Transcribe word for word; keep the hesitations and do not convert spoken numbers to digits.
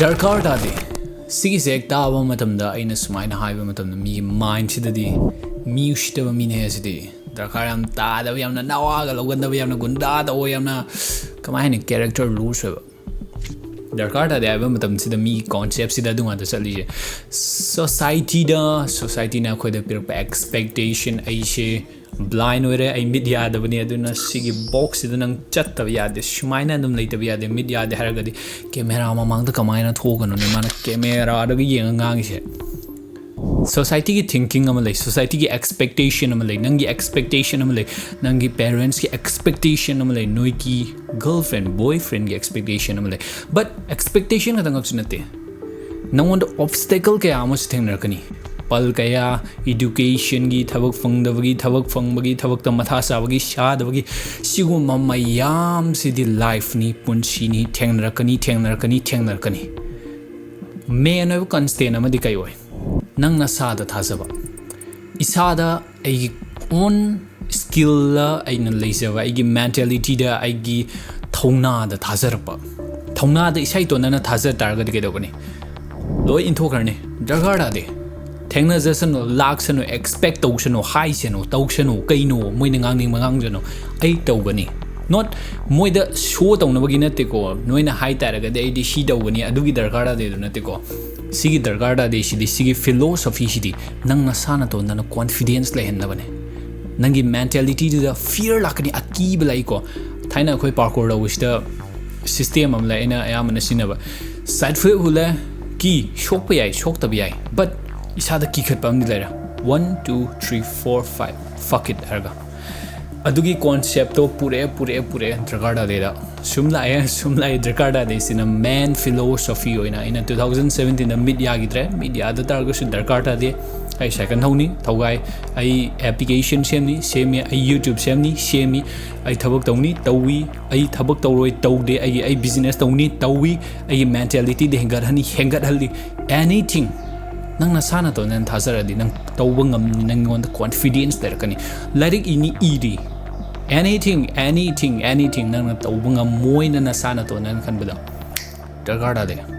ꯗꯔꯀꯥꯔ ꯇꯥꯗꯦ꯫ ꯁꯤꯒꯤꯁꯦ ꯍꯦꯛ ꯇꯥꯕ ꯃꯇꯝꯗ ꯑꯩꯅ ꯁꯨꯃꯥꯏꯅ ꯍꯥꯏꯕ ꯃꯇꯝꯗ ꯃꯤꯒꯤ ꯃꯥꯏꯟꯁꯤꯗꯗꯤ ꯃꯤ ꯎꯁꯤꯠꯇꯕ ꯃꯤꯅꯦ ꯁꯤꯗꯤ, ꯗꯔꯀꯥꯔ ꯌꯥꯝ ꯇꯥꯗꯕ, ꯌꯥꯝꯅ ꯅꯋꯥꯒ ꯂꯧꯒꯟꯗꯕ, ꯌꯥꯝꯅ ꯒꯨꯟꯗꯥ ꯇꯧꯕ, ꯌꯥꯝꯅ ꯀꯃꯥꯏ ꯍꯥꯏꯅꯤ, ꯀꯦꯔꯦꯛꯇꯔ ꯂꯨꯁ ꯑꯣꯏꯕ꯫ ꯗꯔꯀꯥꯔ ꯇꯥꯗꯦ ꯍꯥꯏꯕ ꯃꯇꯝꯁꯤꯗ ꯃꯤꯒꯤ ꯀꯣꯟꯁꯦꯞꯁꯤꯗ ꯑꯗꯨ ꯉꯥꯛꯇ ꯆꯠꯂꯤꯁꯦ꯫ ꯁꯣꯁꯥꯏꯇꯤꯗ, ꯁꯣꯁꯥꯏꯇꯤꯅ ꯑꯩꯈꯣꯏꯗ ꯄꯤꯔꯛꯄ ꯑꯦꯛꯁꯄꯦꯛꯇꯦꯁꯟ, ꯑꯩꯁꯦ ꯕ꯭ꯂꯥꯏꯟ ꯑꯣꯏꯔꯦ, ꯑꯩ ꯃꯤꯠ ꯌꯥꯗꯕꯅꯤ, ꯑꯗꯨꯅ ꯁꯤꯒꯤ ꯕꯣꯛꯁꯁꯤꯗ ꯅꯪ ꯆꯠꯇꯕ ꯌꯥꯗꯦ, ꯁꯨꯃꯥꯏꯅ ꯑꯗꯨꯝ ꯂꯩꯇꯕ ꯌꯥꯗꯦ, ꯃꯤꯠ ꯌꯥꯗꯦ ꯍꯥꯏꯔꯒꯗꯤ ꯀꯦꯃꯦꯔꯥ ꯃꯃꯥꯡꯗ ꯀꯃꯥꯏꯅ ꯊꯣꯛꯀꯅꯣꯅꯦ ꯃꯥꯅ ꯀꯦꯃꯦꯔꯥꯗꯒ ꯌꯦꯡꯉ ꯉꯥꯡꯉꯤꯁꯦ? ꯁꯣꯁꯥꯏꯇꯤꯒꯤ ꯊꯤꯡꯀꯤꯡ ꯑꯃ ꯂꯩ, ꯁꯣꯁꯥꯏꯇꯤꯒꯤ ꯑꯦꯛꯁꯄꯦꯛꯇꯦꯁꯟ ꯑꯃ ꯂꯩ, ꯅꯪꯒꯤ ꯑꯦꯛꯁꯄꯦꯛꯇꯦꯁꯟ ꯑꯃ ꯂꯩ, ꯅꯪꯒꯤ ꯄꯦꯔꯦꯟꯁꯀꯤ ꯑꯦꯛꯁꯄꯦꯛꯇꯦꯁꯟ ꯑꯃ ꯂꯩ, ꯅꯣꯏꯒꯤ ꯒꯔꯜꯐ꯭ꯔꯦꯟ ꯕꯣꯏꯐ꯭ꯔꯦꯟꯒꯤ ꯑꯦꯛꯁꯄꯦꯛꯇꯦꯁꯟ ꯑꯃ ꯂꯩ꯫ ꯕꯠ ꯑꯦꯛꯁꯄꯦꯛꯇꯦꯁꯟ ꯈꯛꯇꯪ ꯈꯛꯁꯨ ꯅꯠꯇꯦ, ꯅꯪꯉꯣꯟꯗ ꯑꯣꯕꯁꯇꯦꯀꯜ ꯀꯌꯥ ꯑꯃꯁꯨ ꯊꯦꯡꯅꯔꯛꯀꯅꯤ꯫ ꯄꯜ ꯀꯌꯥ, ꯏꯗꯨꯀꯦꯁꯟꯒꯤ, ꯊꯕꯛ ꯐꯪꯗꯕꯒꯤ, ꯊꯕꯛ ꯐꯪꯕꯒꯤ, ꯊꯕꯛꯇ ꯃꯊꯥ ꯁꯥꯕꯒꯤ, ꯁꯥꯗꯕꯒꯤ, ꯁꯤꯒꯨꯝꯕ ꯃꯌꯥꯝꯁꯤꯗꯤ ꯂꯥꯏꯐꯅꯤ, ꯄꯨꯟꯁꯤꯅꯤ, ꯊꯦꯡꯅꯔꯛꯀꯅꯤ, ꯊꯦꯡꯅꯔꯛꯀꯅꯤ, ꯊꯦꯡꯅꯔꯛꯀꯅꯤ꯫ ꯃꯦꯟ ꯑꯣꯏꯕ ꯀꯟꯁꯇꯦꯟ ꯑꯃꯗꯤ ꯀꯩ ꯑꯣꯏ? ꯅꯪ ꯅꯁꯥꯗ ꯊꯥꯖꯕ꯫ ꯏꯁꯥꯗ ꯑꯩꯒꯤ ꯑꯣꯟ ꯁ꯭ꯀꯤꯜꯗ ꯑꯩꯅ ꯂꯩꯖꯕ, ꯑꯩꯒꯤ ꯃꯦꯟꯇꯦꯂꯤꯇꯤꯗ, ꯑꯩꯒꯤ ꯊꯧꯅꯥꯗ ꯊꯥꯖꯔꯛꯄ꯫ ꯊꯧꯅꯥꯗ ꯏꯁꯥ ꯏꯇꯣꯟꯇꯅ ꯊꯥꯖ ꯇꯥꯔꯒꯗꯤ ꯀꯩꯗꯧꯒꯅꯤ? ꯂꯣꯏ ꯏꯟꯊꯣꯛꯈ꯭ꯔꯅꯤ, ꯗꯔꯀꯥꯔ ꯇꯥꯗꯦ꯫ ꯊꯦꯡꯅꯖꯁꯅꯨ, ꯂꯥꯛꯁꯅꯨ, ꯑꯦꯛꯁꯄꯦꯛ ꯇꯧꯁꯅꯨ, ꯍꯥꯏꯁꯅꯨ, ꯇꯧꯁꯅꯨ, ꯀꯩꯅꯣ ꯃꯣꯏꯅ ꯉꯥꯡꯅꯤꯡꯕ ꯉꯥꯡꯖꯅꯨ, ꯑꯩ ꯇꯧꯒꯅꯤ꯫ ꯅꯣꯠ ꯃꯣꯏꯗ ꯁꯣ ꯇꯧꯅꯕꯒꯤ ꯅꯠꯇꯦꯀꯣ, ꯅꯣꯏꯅ ꯍꯥꯏ ꯇꯥꯔꯒꯗꯤ ꯑꯩꯗꯤ ꯁꯤ ꯇꯧꯒꯅꯤ, ꯑꯗꯨꯒꯤ ꯗꯔꯀꯥꯔ ꯇꯥꯗꯦ ꯑꯗꯨ ꯅꯠꯇꯦꯀꯣ꯫ ꯁꯤꯒꯤ ꯗꯔꯀꯥꯔ ꯇꯥꯗꯦ ꯁꯤꯗꯤ, ꯁꯤꯒꯤ ꯐꯤꯂꯣꯁꯣꯐꯤꯁꯤꯗꯤ ꯅꯪ ꯅꯁꯥ ꯅꯇꯣꯟꯗꯅ ꯀꯣꯟꯐꯤꯗꯦꯟꯁ ꯂꯩꯍꯟꯅꯕꯅꯦ꯫ ꯅꯪꯒꯤ ꯃꯦꯟꯇꯦꯂꯤꯇꯤꯗꯨꯗ ꯐꯤꯌꯔ ꯂꯥꯛꯀꯅꯤ, ꯑꯀꯤꯕ ꯂꯥꯛꯏꯀꯣ꯫ ꯊꯥꯏꯅ ꯑꯩꯈꯣꯏ ꯄꯥꯔꯀꯣꯔ ꯇꯧꯕꯁꯤꯗ ꯁꯤꯁꯇꯦꯝ ꯑꯃ ꯂꯩ, ꯑꯩꯅ ꯑꯌꯥꯝꯕꯅ ꯁꯤꯖꯤꯟꯅꯕ꯫ ꯁꯥꯏꯠ ꯐ꯭ꯂꯤꯞ ꯍꯨꯜꯂꯦ, ꯀꯤ ꯁꯣꯛꯄ ꯌꯥꯏ, ꯁꯣꯛꯇꯕ ꯌꯥꯏ, ꯕꯠ ꯏꯁꯥꯗ ꯀꯤꯈꯠꯄ ꯑꯃꯗꯤ ꯂꯩꯔꯦ꯫ One, two, three, four, five, fuck it ꯍꯥꯏꯔꯒ꯫ ꯑꯗꯨꯒꯤ ꯀꯣꯟꯁꯦꯞꯇꯣ ꯄꯨꯔꯛꯑꯦ, ꯄꯨꯔꯛꯑꯦ, ꯄꯨꯔꯛꯑꯦ, ꯗꯔꯀꯥꯔ ꯇꯥꯗꯦꯗ꯫ ꯁꯨꯝ ꯂꯥꯛꯑꯦ, ꯁꯨꯝ ꯂꯥꯛꯑꯦ, ꯗꯔꯀꯥꯔ ꯇꯥꯗꯦ꯫ ꯁꯤꯅ ꯃꯦꯟ ꯐꯤꯂꯣꯁꯣꯐꯤ ꯑꯣꯏꯅ ꯑꯩꯅ two thousand seventeenꯗ ꯃꯤꯠ ꯌꯥꯈꯤꯗ꯭ꯔꯦ꯫ ꯃꯤꯠ ꯌꯥꯗ ꯇꯥꯔꯒꯁꯨ ꯗꯔꯀꯥꯔ ꯇꯥꯗꯦ꯫ ꯑꯩ ꯁꯥꯏꯀꯜ ꯊꯧꯅꯤ, ꯊꯧꯒꯥꯏ, ꯑꯩ ꯑꯦꯄ꯭ꯂꯤꯀꯦꯁꯟ ꯁꯦꯝꯅꯤ, ꯁꯦꯝꯃꯤ, ꯑꯩ YouTube ꯁꯦꯝꯅꯤ, ꯁꯦꯝꯃꯤ, ꯑꯩ ꯊꯕꯛ ꯇꯧꯅꯤ, ꯇꯧꯏ, ꯑꯩ ꯊꯕꯛ ꯇꯧꯔꯣꯏ, ꯇꯧꯗꯦ, ꯑꯩꯒꯤ, ꯑꯩ ꯕꯤꯖꯤꯅꯦꯁ ꯇꯧꯅꯤ, ꯇꯧꯏ, ꯑꯩꯒꯤ ꯃꯦꯟꯇꯦꯂꯤꯇꯤꯗ ꯍꯦꯟꯒꯠꯍꯟꯅꯤ, ꯍꯦꯟꯒꯠꯍꯜꯂꯤ꯫ Anything꯫ ꯅꯪ ꯅꯁꯥ ꯅꯇꯣꯟꯗ ꯅꯪ ꯊꯥꯖꯔꯗꯤ ꯅꯪ ꯇꯧꯕ ꯉꯝꯅꯤ, ꯅꯪꯉꯣꯟꯗ ꯀꯣꯟꯐꯤꯗꯦꯟꯁ ꯂꯩꯔꯛꯀꯅꯤ꯫ ꯂꯥꯏꯔꯤꯛ ꯏꯅꯤ, ꯏꯔꯤ꯫ Anything, anything, anything ꯅꯪꯅ ꯇꯧꯕ ꯉꯝꯃꯣꯏꯅ ꯅꯁꯥ ꯅꯇꯣꯟꯗ ꯅꯪ ꯈꯟꯕꯗꯣ ꯗꯔꯀꯥꯔ ꯇꯥꯗꯦ꯫